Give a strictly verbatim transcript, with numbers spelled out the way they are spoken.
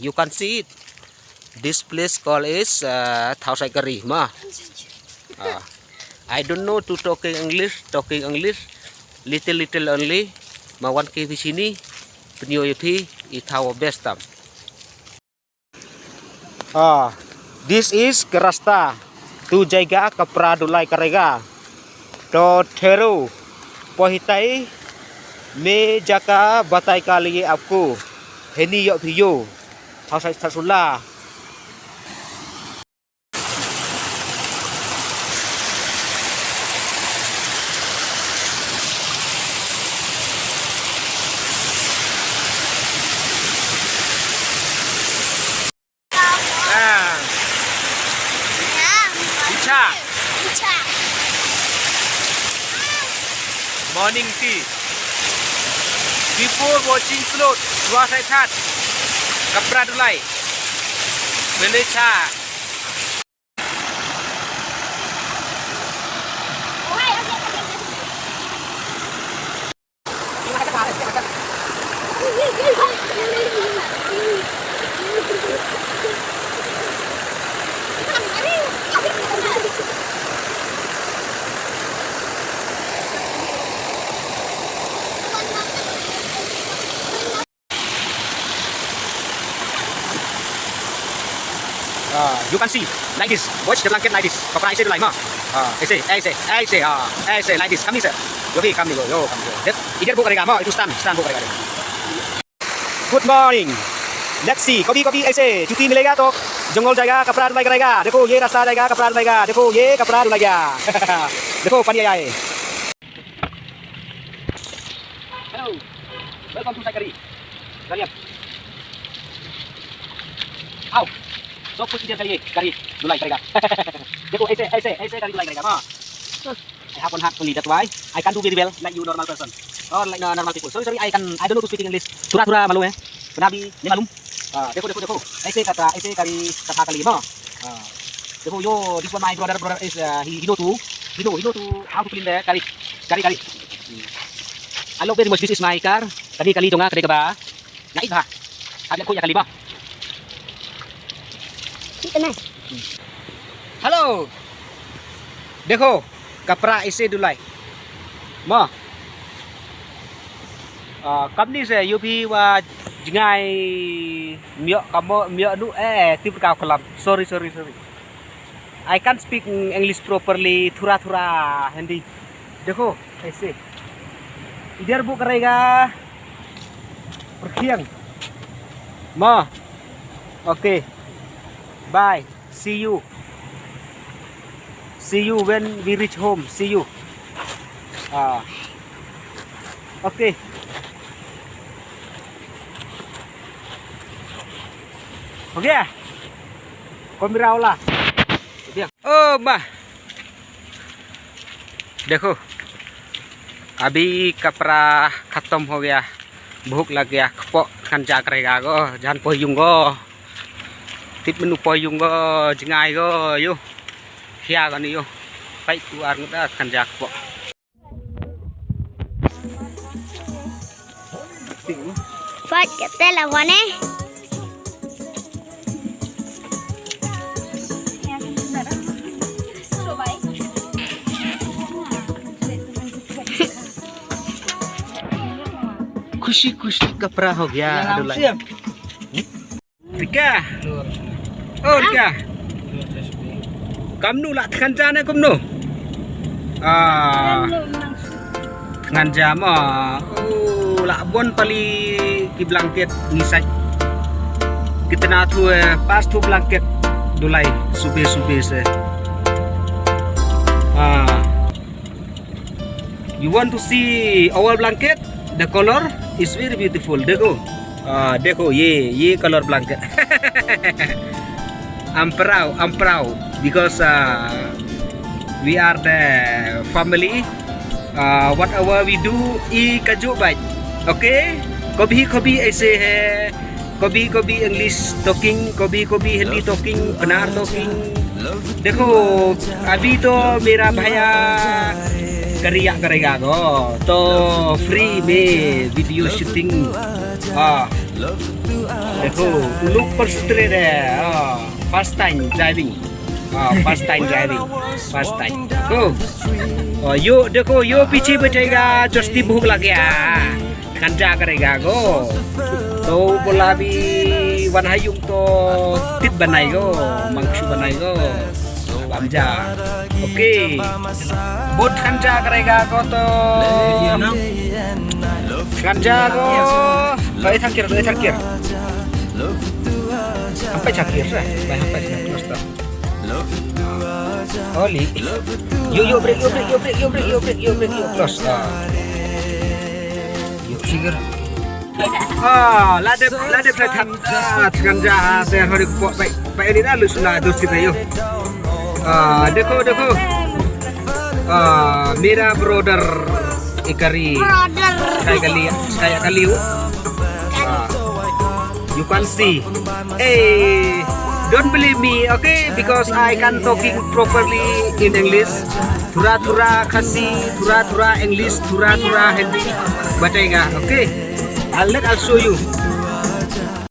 You can see it. This place called is uh, Thawsai Kari ma. Uh, I don't know to talking English, talking English little little only. Ma wan ki phi shini, pynio ïa phi i thaw best tam. Ah, this is ka rasta tu jaiga ka pra dulai karega. To theru pohitai me jaka batai ka liye apku. Heni yok phi yo. Hau sai sula. Ah. Icha. Morning tea. Before washing clothes, wash I that. Kapra dulai. Beli cha. Ah, you can see like this. Watch the blanket like this. Kapra aise dulai ma. Ah, aise, aise, aise, ah, aise, like this. Come here, sir. Yo, hey, come here, yo, come here. That, idhar wo karega ma, itu stand, stand wo karega. Good morning. Let's see, कभी कभी ऐसे छुट्टी मिलेगा तो जंगल जाएगा, कपड़ा धुलाई करेगा। देखो ये रास्ता जाएगा, कपड़ा धुलाएगा। देखो ये कपड़ा धुलाएगा। देखो पानी आया है। Hello. Welcome to Saikari. Kari. आओ. सब कुछ इधर करिए, करी धुलाई करेगा। देखो ऐसे ऐसे ऐसे करी धुलाई करेगा। हाँ। I have one heart only, that's why I can't do very well like you normal person or like uh, normal people. Sorry, sorry, I can I don't know to speak English. थोड़ा थोड़ा मालूम है, इतना भी नहीं मालूम। हाँ, देखो देखो देखो, ऐसे करता, ऐसे करी कथा कली मा। हाँ। देखो यो, this one my brother, brother is uh, he, he know to, he know, he know to how to clean the kari, kari, kari. I love very much. This is my car. Kali kali donga kade kaba. Ngai ba. Ada ko ya kali ba. Hello. Dekho, kapra ise dulai. Ma. Ah, kamni se yupi wa jingai myo kamo myo nu eh tip ka kalam. Sorry, sorry, sorry. I can't speak English properly, थोड़ा थोड़ा हिंदी। देखो ऐसे। इधर वो करेगा। Perkhiang. Ma. Okay. Bye. See you. See you when we reach home. See you. Ah. Okay. Okay. Kamera wala. Oh ma. Dekho. Abhi kapra khatam ho gaya. Bhuk lag gaya. Kpo khan ja karega go. Jan po yung go. Tip menu po yung go. Jingai go. Yo. Khia go ni yo. Pai tu ar ngut da khan ja kpo. Pat kata lawan eh. खुशी खुशी कपड़ा हो गया, अब्दुल्ला। Rika. Oh, Rika. Kamnu la tkhanja ne kumnu? Ah. Tkhanja ma. Oh, la bon pali ki blanket ngi sai. Kitna thu, eh, pas thu blanket dulai sube sube se. Ah. You want to see our blanket? The color is very beautiful. Dekho. Ah, dekho, ye, ye color blanket. I'm proud, I'm proud because uh, we are the family. Uh, whatever we do, i kaju bai. Okay? कभी कभी ऐसे है, कभी कभी English talking, कभी कभी हिंदी talking, Pnar talking. देखो, अभी तो मेरा भैया करिया करेगा गो, तो फ्री में वीडियो शूटिंग। हाँ। देखो, लोग पर सुतरे रहे। हाँ, first time driving। हाँ, first time driving। First time। देखो। और यो, देखो, यो पीछे बैठेगा, जस्ती भूख लग गया। खंजा करेगा गो। तो बोला भी वन हायुंग तो टिप बनाएगो, मांगशु बनाएगो। Bamja. Oke. Bot khanja kare ga ko to. Khanja ko. Bai thang kir, bai thang kir. Hampai thang kir, eh. Bai hampai thang kir, stop. Oli. Yo, yo, brake, yo, brake, yo, brake, yo, brake, yo, brake, yo, brake, yo, close. Ah. Yo, sige. Ah, la dep, la dep la thap. Ah, khanja, ah, te hori ko, bai, bai ni na lu suna dos kita yo. Ah, dekho, dekho. Ah, mera brother Ikari. Brother. Kai kali, kai kali. Ah, you can see. Hey, don't believe me, okay? Because I can talking properly in English. Thura thura Khasi, thura thura English, thura thura Hindi. Batega, okay? I'll let I'll show you.